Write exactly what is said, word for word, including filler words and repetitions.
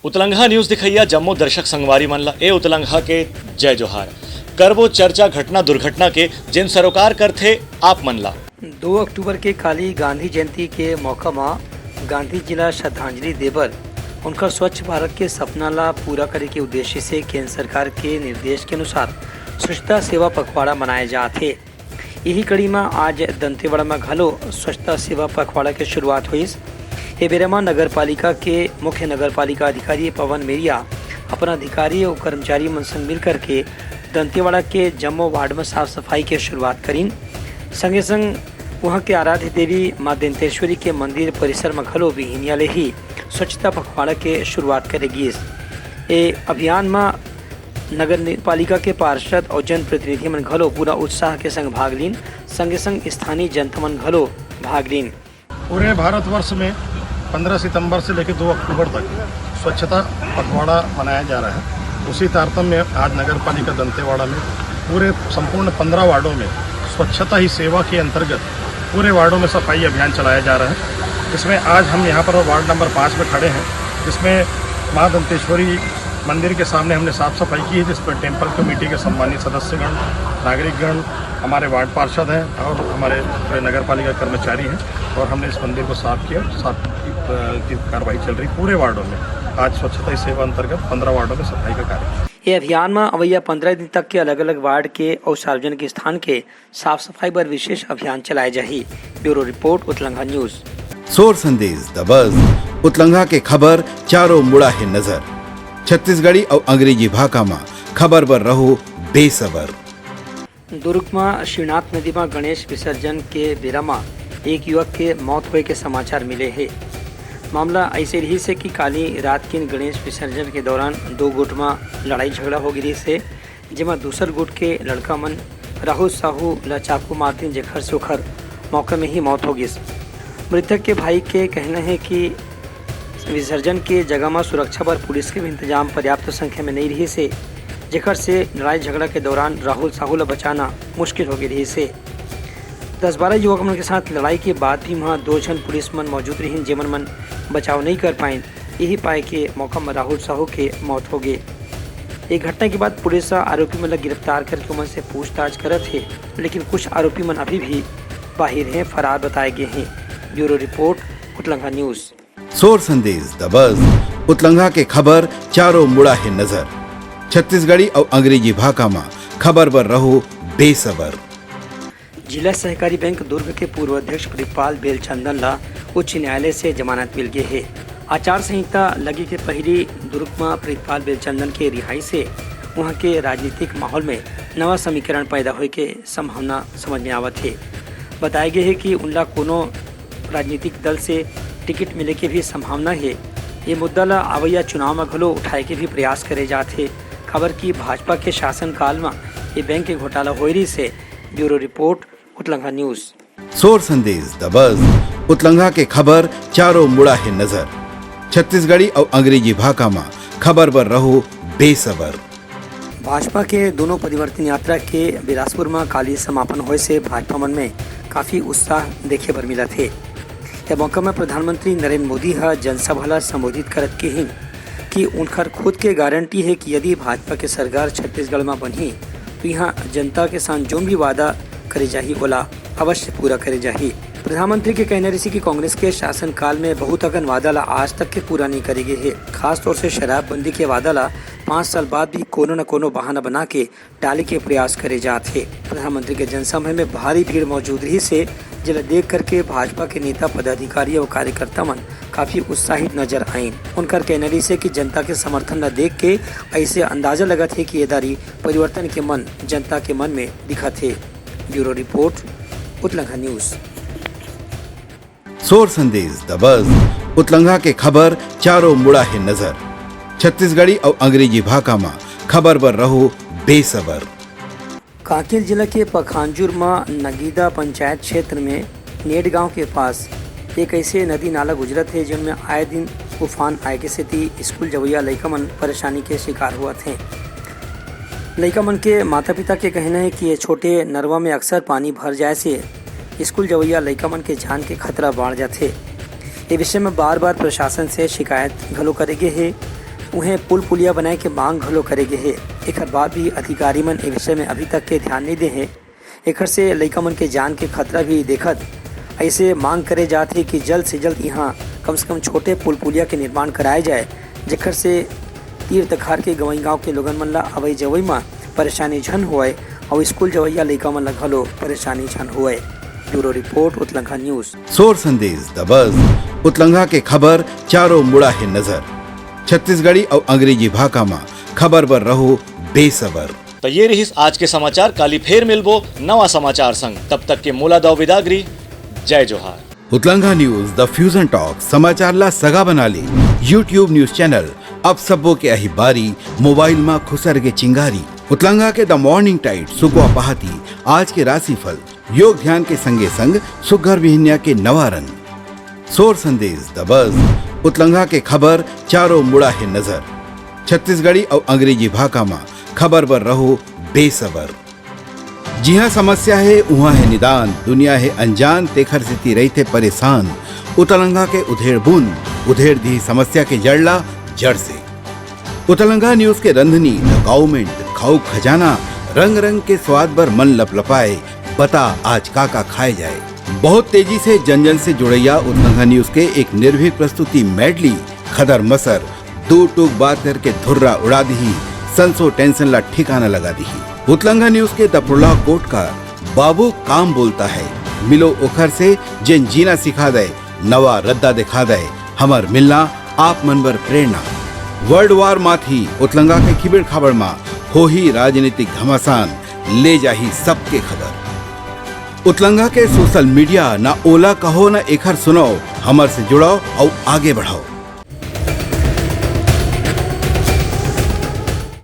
उतलंघा news दिखइया जम्मो दर्शक संगवारी मन ला ए उतलंघा के जय जोहार। करबो चर्चा घटना दुर्घटना के, जेन सरोकार करथे आप मन ला। दो अक्टूबर के काली गांधी जयंती के मौका म गांधी जी ला श्रद्धांजलि देबर उनकर स्वच्छ भारत के सपना ला पूरा करे के उद्देश्य से केंद्र सरकार के निर्देश के अनुसार स्वच्छता सेवा पखवाड़ा मनाए जात हे। इही कड़ी म आज दंतेवाड़ा म घलो स्वच्छता सेवा पखवाड़ा के शुरुआत होइस। ए बेरा म नगर पालिका के मुख्य नगर पालिका अधिकारी पवन मेरिया अपन अधिकारी अउ कर्मचारी मन संग मिलकर के दंतेवाड़ा के जम्मो वार्ड म साफ सफाई के शुरुआत करिन। संगे संग उहाँ के आराध्य देवी माँ दंतेश्वरी के मंदिर परिसर म घलो बिहिनिया ले ही स्वच्छता पखवाड़ा के शुरुआत करे गिस। ए अभियान म नगर नि-, पालिका के पार्षद अउ जनप्रतिनिधि मन घलो पूरा उत्साह के संग भाग लीन। संगे संग स्थानीय जनता मन घलो भाग लीन। पूरे भारतवर्ष में पन्द्रह सितंबर से लेकर दो अक्टूबर तक स्वच्छता पखवाड़ा मनाया जा रहा है। उसी तारतम्य में आज नगर पालिका दंतेवाड़ा में पूरे संपूर्ण पन्द्रह वार्डों में स्वच्छता ही सेवा के अंतर्गत पूरे वार्डों में सफाई अभियान चलाया जा रहा है। इसमें आज हम यहाँ पर वार्ड नंबर पाँच में खड़े हैं, जिसमें माँ दंतेश्वरी मंदिर के सामने हमने साफ सफाई की है, जिसमें टेम्पल कमेटी के सम्मानित सदस्यगण, नागरिकगण, हमारे वार्ड पार्षद हैं और हमारे पूरे नगर पालिका कर्मचारी हैं और हमने इस मंदिर को साफ किया। साफ की, अ, की कार्रवाई चल रही। पूरे वार्डों में आज स्वच्छता ही सेवा अंतर्गत पन्द्रह वार्डों में सफाई का कार्य। ये अभियान में अवैया पन्द्रह दिन तक के अलग-अलग वार्ड के और सार्वजनिक स्थान के साफ सफाई बर विशेष अभियान चलाए जाही। Bureau report, Utlangha news. सोर संदेश दबस, उतलंघा के खबर चारों मुड़ा हे नजर। छत्तीसगढ़ी अउ अंग्रेजी भाखा म खबर बर रहो बेसबर। दुर्ग म शिवनाथ नदी म गणेश विसर्जन के बेरा म एक युवक के मौत होए के समाचार मिले हे। मामला अइसे रहिस हे कि काली रात के गणेश विसर्जन के दौरान दो गुट म लड़ाई झगड़ा हो गिस हे, जेमा दूसर गुट के लड़का मन राहुल साहू ल चाकू मार दिन, जेखर से ओखर मौका में ही मौत हो गिस। मृतक के भाई के कहना हे कि विसर्जन के जगह म सुरक्षा बर पुलिस के भी इंतजाम पर्याप्त संख्या में नइ रहिस हे, जेखर से लड़ाई झगड़ा के दौरान राहुल साहू ल बचाना मुश्किल हो गे रहिस हे। दस बारह युवक मन के साथ लड़ाई के बाद भी वहां दो झन पुलिस मन मौजूद रहिन, जेमन मन बचाव नइ कर पाइन। यही पाए के मौका म राहुल साहू के मौत हो गे। ये घटना के बाद पुलिस ह आरोपी मन ल गिरफ्तार करके ओमन से पूछताछ करत हे, लेकिन कुछ आरोपी मन अभी भी बाहिर हे, फरार बताए गे हे। Bureau report, Utlangha news. सोर संदेश दबस, उतलंघा के खबर चारों मुड़ा हे नजर। छत्तीसगढ़ी अउ अंग्रेजी भाखा म खबर बर रहो बेसबर। जिला सहकारी बैंक दुर्ग के पूर्व अध्यक्ष प्रितपाल बेलचंदन ला उच्च न्यायालय से जमानत मिल गे हे। आचार संहिता लगे के पहिली दुर्ग म प्रितपाल बेलचंदन के रिहाई से उहाँ के राजनीतिक माहौल में नवा समीकरण पैदा होए के संभावना समझ में आवत हे। बताए गे हे कि उनला कोनो राजनीतिक दल से टिकट मिले के भी संभावना हे। ये मुद्दा ला आवइया चुनाव म घलो उठाए के भी प्रयास करे जात हे, काबर कि भाजपा के शासनकाल म ये बैंक के घोटाला होए रहिस हे। Bureau report, Utlangha news. सोर संदेश दबस, उतलंघा के खबर चारों मुड़ा हे नजर। छत्तीसगढ़ी अउ अंग्रेजी भाखा म खबर बर रहो बेसबर। भाजपा के दोनों परिवर्तन यात्रा के बिलासपुर म काली समापन होए से भाजपा मन में काफी उत्साह देखे बर मिलत हे। ये मौका म प्रधानमंत्री नरेंद्र मोदी ह जनसभा ला संबोधित करत किहिन कि उनकर खुद के गारंटी हे कि यदि भाजपा के सरकार छत्तीसगढ़ म बनही, तो यहाँ जनता के साथ जोन भी वादा करे जाही, ओला अवश्य पूरा करे जाही। प्रधानमंत्री के कहना रहिस कि कांग्रेस के शासनकाल में बहुत अकन वादा ला आज तक के पूरा नहीं करे गे हे। खास तौर से शराबबंदी के वादा ला पाँच साल बाद भी कोनो न कोनो बहाना बना के टाले के प्रयास करे जात हे। प्रधानमंत्री के जनसभा में भारी भीड़ मौजूद रहिस हे, जेला देख करके भाजपा के नेता, पदाधिकारी अउ कार्यकर्ता मन काफी उत्साहित नजर आइन। उनकर कहना रहिस हे कि जनता के समर्थन ला देख के ऐसे अंदाजा लगत हे कि ये दारी परिवर्तन के मन जनता के मन में दिखत हे। Bureau report, Utlangha news. सोर संदेश दबस, उतलंघा के खबर चारों मुड़ा हे नजर। छत्तीसगढ़ी अउ अंग्रेजी भाखा म खबर बर रहो बेसबर। कांकेर जिला के पखांजूर म नगीदा पंचायत क्षेत्र में नेड गांव के पास एक ऐसे नदी नाला गुजरत हे, जेन में आए दिन उफान आए के सेती स्कूल जवइया लइका मन परेशानी के शिकार होवत हे। लइका मन के माता-पिता के कहना हे कि ये छोटे नरवा में अक्सर पानी भर जाए से स्कूल जवइया लइका मन के जान के खतरा बाढ़ जाथे। ये विषय में बार-बार प्रशासन से शिकायत घलो करे गे हे। उहें, पुल पुलिया बनाए के मांग घलो करे गे हे। एखर बाद भी अधिकारी मन ए विषय में अभी तक के ध्यान नइ दे हे। एखर से लइका मन के जान के खतरा भी देखत, ऐसे मांग करे जात हे कि जल्द से जल्द इहां कम से कम छोटे पुल पुलिया के निर्माण कराए जाए, जेखर से तीर तखार के गंवई गांव के लोगन मन ला अवई जवई म परेशानी झन होवय अउ स्कूल जवइया लइका मन ला घलो परेशानी झन होवय। Bureau report, Utlangha news. सोर संदेश दबस, उतलंघा के खबर चारों मुड़ा हे नजर। छत्तीसगढ़ी अउ अंग्रेजी भाखा म खबर बर रहो बेसबर। त ये रिहिस आज के समाचार। काली फेर मिलबो नवा समाचार संग। तब तक के मोला दव विदागरी। जय जोहार। उतलंघा न्यूज, द फ्यूजन टॉक, समाचार ला सगा बना ले। YouTube न्यूज चैनल, अब सबो के अही बारी, मोबाइल मा खुसर के चिंगारी। उतलंघा के द मॉर्निंग टाइड, सुकवा पहाती, आज के राशिफल, योग ध्यान के संगे संग सुग्घर बिहनिया के नवा रंग। सोर संदेश दबस, उतलंघा के खबर चारों मुड़ा हे नजर। छत्तीसगढ़ी अउ अंग्रेजी भाखा मा खबर बर रहो बेसबर। जिहां समस्या हे, उहां हे निदान, दुनिया हे अनजान, तेखर सेती रहिथे परेशान। उतलंघा के उधेड़ बूंद, उधेड़ दिही समस्या के जड़ ला जड़ से। उतलंघा न्यूज के रंधनी, द गाउमेंट, खाऊ खजाना, रंग रंग के स्वाद बर मन लपलपाए, बता आज का का खाए जाए। बहुत तेजी से जन जन से जुड़ैया उतलंघा न्यूज के एक निर्भीक प्रस्तुति मेडली, खदर मसर, दू टूक बात करके धुर्रा उड़ा दिही, संसो टेंशन ला ठिकाना लगा दिही। उतलंघा न्यूज के द प्रोलॉग कोटकार, बाबू काम बोलता है, मिलो ओखर से जेन जीना सिखा दे, नवा रद्दा दिखा दे, हमर मिलना आप मन बर प्रेरणा। वर्ल्ड वार माथी उतलंघा के खिबेड़ खाबड़ मा होही राजनीतिक घमासान, ले जाही सबके खबर। उतलंघा के सोशल मीडिया, ना ओला कहो ना एखर सुनाओ, हमर से जुड़ाओ अउ आगे बढ़ाओ।